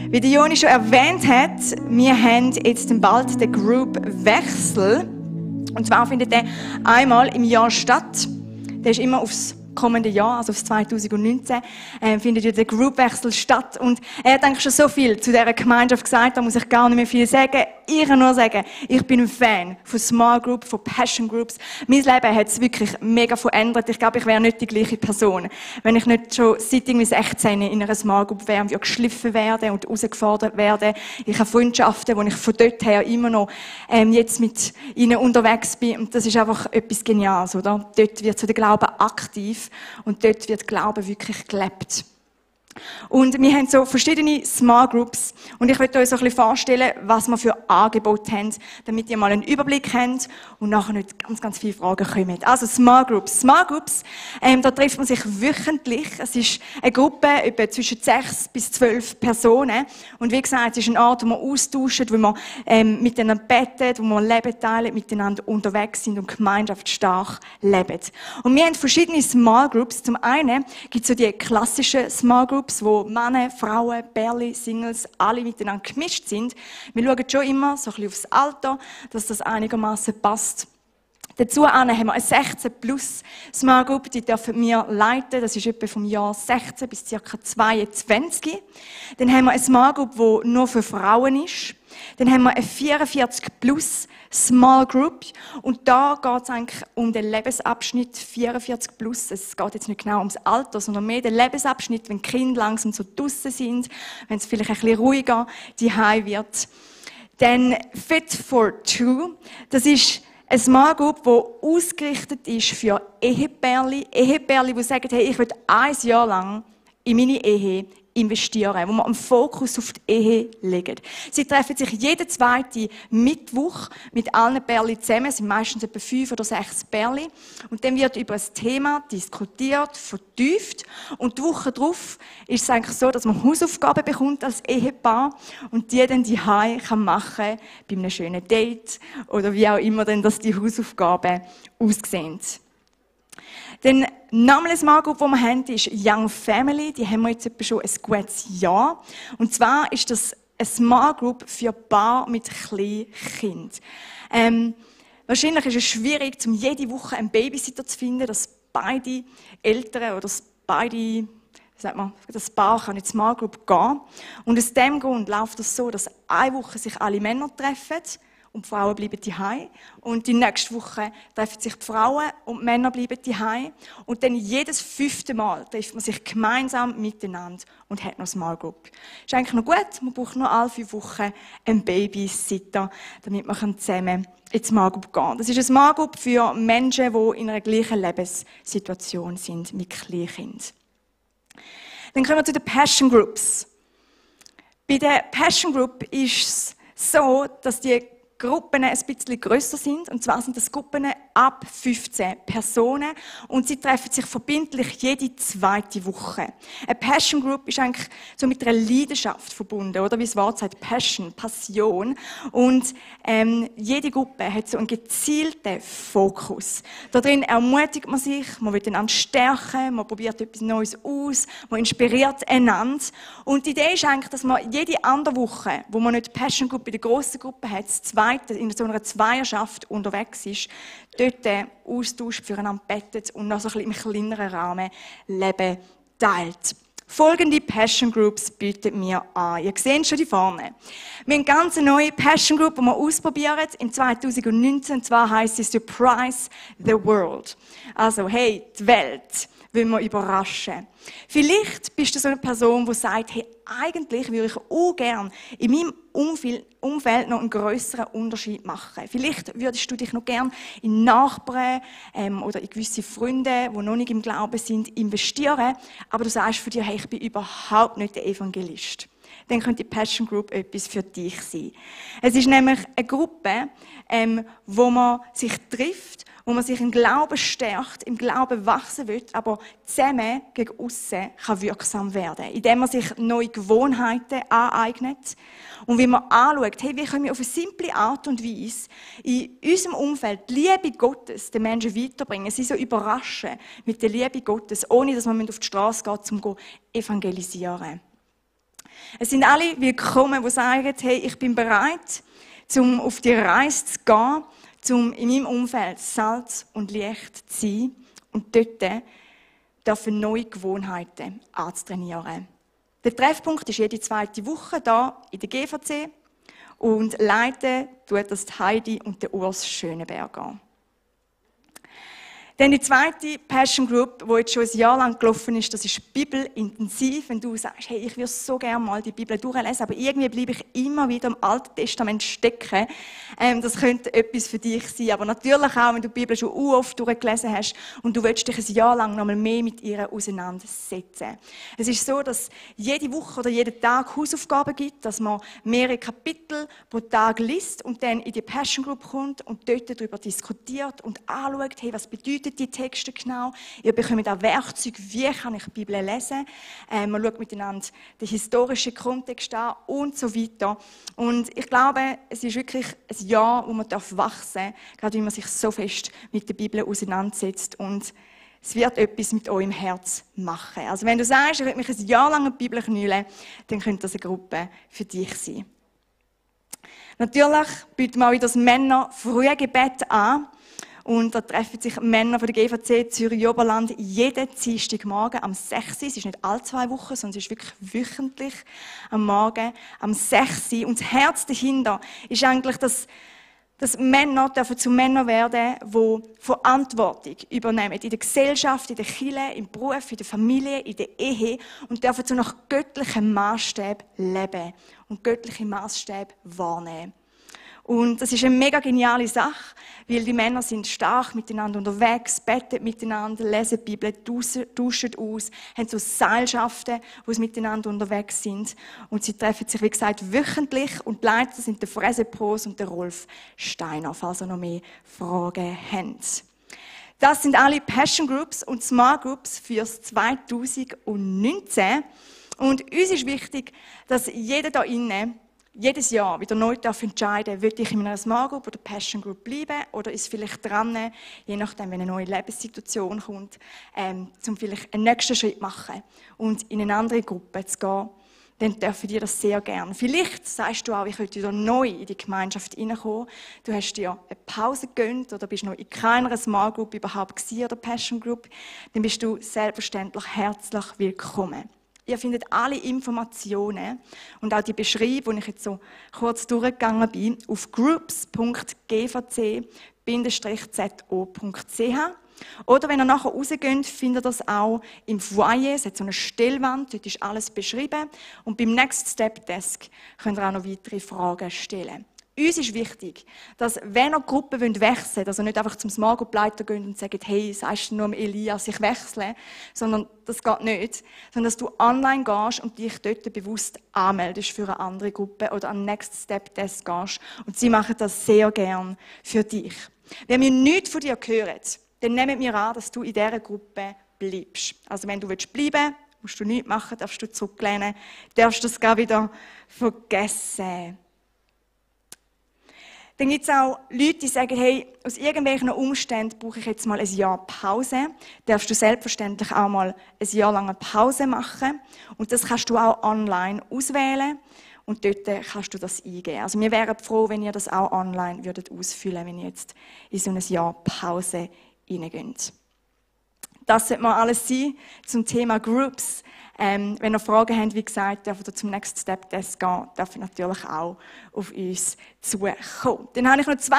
Wie der Joni schon erwähnt hat, wir haben jetzt bald den Group-Wechsel. Und zwar findet der einmal im Jahr statt. Der ist immer aufs kommende Jahr, also aufs 2019, findet ja der Group-Wechsel statt. Und er hat eigentlich schon so viel zu dieser Gemeinschaft gesagt, da muss ich gar nicht mehr viel sagen. Ich kann nur sagen, ich bin ein Fan von Small Group, von Passion Groups. Mein Leben hat es wirklich mega verändert. Ich glaube, ich wäre nicht die gleiche Person, wenn ich nicht schon seit irgendwie 16 in einer Small Group wäre, wie geschliffen werde und herausgefordert werde. Ich habe Freundschaften, wo ich von dort her immer noch jetzt mit ihnen unterwegs bin. Und das ist einfach etwas Geniales, oder? Dort wird so der Glaube aktiv. Und dort wird Glaube wirklich gelebt. Und wir haben so verschiedene Small Groups. Und ich möchte euch so ein bisschen vorstellen, was wir für Angebote haben, damit ihr mal einen Überblick habt und nachher nicht ganz viele Fragen kommen. Also Small Groups. Small Groups, da trifft man sich wöchentlich. Es ist eine Gruppe etwa zwischen 6 bis 12 Personen. Und wie gesagt, es ist ein Ort, wo man austauscht, wo man miteinander betet, wo man Leben teilen, miteinander unterwegs sind und Gemeinschaft stark leben. Und wir haben verschiedene Small Groups. Zum einen gibt es so die klassischen Small Groups, wo Männer, Frauen, Pärchen, Singles, alle miteinander gemischt sind. Wir schauen schon immer so ein bisschen aufs Alter, dass das einigermaßen passt. Dazu haben wir eine 16+ Small Group, die dürfen wir leiten. Das ist etwa vom Jahr 16 bis ca. 22. Dann haben wir eine Small Group, die nur für Frauen ist. Dann haben wir eine 44+ Small Group. Und da geht es eigentlich um den Lebensabschnitt 44+. Es geht jetzt nicht genau ums Alter, sondern mehr den Lebensabschnitt, wenn die Kinder langsam so draussen sind, wenn es vielleicht ein bisschen ruhiger daheim wird. Dann Fit for Two. Das ist eine Small Group, die ausgerichtet ist für Ehepärchen. Ehepärchen, die sagen, hey, ich will 1 Jahr lang in meine Ehe investieren, wo wir einen Fokus auf die Ehe legen. Sie treffen sich jeden zweiten Mittwoch mit allen Pärchen zusammen. Es sind meistens etwa 5 oder 6 Pärchen. Und dann wird über ein Thema diskutiert, vertieft. Und die Woche darauf ist es eigentlich so, dass man Hausaufgaben bekommt als Ehepaar und die dann die machen kann, bei einem schönen Date oder wie auch immer denn das die Hausaufgaben aussehen. Dann nochmal eine Small Group, die wir haben, ist Young Family. Die haben wir jetzt etwa schon ein gutes Jahr. Und zwar ist das eine Small Group für Paare mit kleinen Kindern. Wahrscheinlich ist es schwierig, jede Woche einen Babysitter zu finden, dass beide Eltern oder dass beide, das Paar kann in die Small Group gehen. Und aus diesem Grund läuft es so, dass eine Woche sich alle Männer treffen und die Frauen bleiben daheim. Und die nächste Woche treffen sich die Frauen und die Männer bleiben daheim. Und dann jedes 5. Mal trifft man sich gemeinsam miteinander und hat noch eine Small Group. Ist eigentlich noch gut, man braucht nur alle 5 Wochen einen Babysitter, damit man zusammen in die Small Group gehen kann. Das ist eine Small Group für Menschen, die in einer gleichen Lebenssituation sind mit Kleinkindern. Dann kommen wir zu den Passion Groups. Bei der Passion Group ist es so, dass die Gruppen ein bisschen grösser sind. Und zwar sind das Gruppen ab 15 Personen. Und sie treffen sich verbindlich jede 2. Woche. Eine Passion Group ist eigentlich so mit einer Leidenschaft verbunden, oder? Wie das Wort sagt, Passion. Und jede Gruppe hat so einen gezielten Fokus. Da drin ermutigt man sich, man will einander stärken, man probiert etwas Neues aus, man inspiriert einander. Und die Idee ist eigentlich, dass man jede andere Woche, wo man nicht die Passion Group in der grossen Gruppe hat, in so einer Zweierschaft unterwegs ist, dort austauscht, füreinander bettet und noch so ein bisschen im kleineren Rahmen Leben teilt. Folgende Passion Groups bieten wir an. Ihr seht schon die vorne. Wir haben eine ganz neue Passion Group, die wir ausprobieren in 2019. Und zwar heisst sie Surprise the World. Also, hey, die Welt wollen wir überraschen. Vielleicht bist du so eine Person, die sagt, hey, eigentlich würde ich auch gerne in meinem Umfeld noch einen grösseren Unterschied machen. Vielleicht würdest du dich noch gerne in Nachbarn oder in gewisse Freunde, die noch nicht im Glauben sind, investieren. Aber du sagst für dich, hey, ich bin überhaupt nicht der Evangelist. Dann könnte die Passion Group etwas für dich sein. Es ist nämlich eine Gruppe, wo man sich trifft, wo man sich im Glauben stärkt, im Glauben wachsen will, aber zusammen gegen aussen kann wirksam werden, indem man sich neue Gewohnheiten aneignet und wie man anschaut, hey, wie können wir auf eine simple Art und Weise in unserem Umfeld die Liebe Gottes den Menschen weiterbringen, sie so überraschen mit der Liebe Gottes, ohne dass man auf die Straße geht, um zu evangelisieren. Es sind alle willkommen, die sagen, hey, ich bin bereit, um auf die Reise zu gehen, um in meinem Umfeld Salz und Licht zu sein und dort dürfen neue Gewohnheiten anzutrainieren. Der Treffpunkt ist jede zweite Woche hier in der GVC und leiten tut das die Heidi und der Urs Schöneberg an. Dann die zweite Passion Group, die jetzt schon ein Jahr lang gelaufen ist, das ist Bibelintensiv. Wenn du sagst, hey, ich würde so gerne mal die Bibel durchlesen, aber irgendwie bleibe ich immer wieder im Alten Testament stecken. Das könnte etwas für dich sein. Aber natürlich auch, wenn du die Bibel schon oft durchgelesen hast und du willst dich ein Jahr lang noch mal mehr mit ihr auseinandersetzen. Es ist so, dass jede Woche oder jeden Tag Hausaufgaben gibt, dass man mehrere Kapitel pro Tag liest und dann in die Passion Group kommt und dort darüber diskutiert und anschaut, hey, was bedeutet die Texte genau. Ihr bekommt auch Werkzeuge, wie kann ich die Bibel lesen. Man schaut miteinander den historischen Kontext an und so weiter. Und ich glaube, es ist wirklich ein Jahr, wo man wachsen darf, gerade wenn man sich so fest mit der Bibel auseinandersetzt. Und es wird etwas mit eurem Herz machen. Also wenn du sagst, ich will mich ein Jahr lang in die Bibel knüllen, dann könnte das eine Gruppe für dich sein. Natürlich bieten wir auch wieder das Männer-Frühgebet an. Und da treffen sich Männer von der GVC Zürich-Oberland jeden Dienstagmorgen am 6 Uhr. Es ist nicht alle 2 Wochen, sondern es ist wirklich wöchentlich am Morgen am 6 Uhr. Und das Herz dahinter ist eigentlich, dass Männer zu Männern werden, die Verantwortung übernehmen. In der Gesellschaft, in der Kirche, im Beruf, in der Familie, in der Ehe. Und dürfen so nach göttlichen Maßstäben leben und göttliche Maßstäbe wahrnehmen. Und das ist eine mega geniale Sache, weil die Männer sind stark miteinander unterwegs, beten miteinander, lesen die Bibel, tauschen aus, haben so Seilschaften, wo sie miteinander unterwegs sind. Und sie treffen sich, wie gesagt, wöchentlich und die Leiter sind der Frese Pros und der Rolf Steiner, falls ihr noch mehr Fragen habt. Das sind alle Passion Groups und Smart Groups fürs 2019. Und uns ist wichtig, dass jeder da innen jedes Jahr wieder neu entscheiden darf, will ich in einer Small Group oder Passion Group bleiben oder ist vielleicht dran, je nachdem, wenn eine neue Lebenssituation kommt, um vielleicht einen nächsten Schritt zu machen und in eine andere Gruppe zu gehen, dann dürfen die das sehr gerne. Vielleicht sagst du auch, ich will wieder neu in die Gemeinschaft hineinkommen. Du hast dir eine Pause gegönnt oder bist noch in keiner Small Group überhaupt gewesen oder Passion Group, dann bist du selbstverständlich herzlich willkommen. Ihr findet alle Informationen und auch die Beschreibung, die ich jetzt so kurz durchgegangen bin, auf groups.gvc-zo.ch. Oder wenn ihr nachher rausgeht, findet ihr das auch im Foyer. Es hat so eine Stellwand, dort ist alles beschrieben. Und beim Next Step Desk könnt ihr auch noch weitere Fragen stellen. Uns ist wichtig, dass, wenn ihr Gruppen wechseln wollt, also nicht einfach zum Small Group Leiter gehen und sagen, hey, sagst du nur Elias, ich wechsle, sondern das geht nicht, sondern dass du online gehst und dich dort bewusst anmeldest für eine andere Gruppe oder an Next Step Desk gehst. Und sie machen das sehr gern für dich. Wenn wir nichts von dir hören, dann nehmen wir an, dass du in dieser Gruppe bleibst. Also wenn du bleiben willst, musst du nichts machen, darfst du zurücklehnen, darfst du das gar wieder vergessen. Dann gibt es auch Leute, die sagen, hey, aus irgendwelchen Umständen brauche ich jetzt mal ein Jahr Pause. Darfst du selbstverständlich auch mal ein Jahr lang eine Pause machen. Und das kannst du auch online auswählen. Und dort kannst du das eingeben. Also wir wären froh, wenn ihr das auch online würdet ausfüllen, wenn ihr jetzt in so ein Jahr Pause reingeht. Das sollte mal alles sein zum Thema Groups. Wenn ihr Fragen habt, wie gesagt, dürft ihr zum Next Step Desk gehen, dürft ihr natürlich auch auf uns zukommen. Dann habe ich noch 2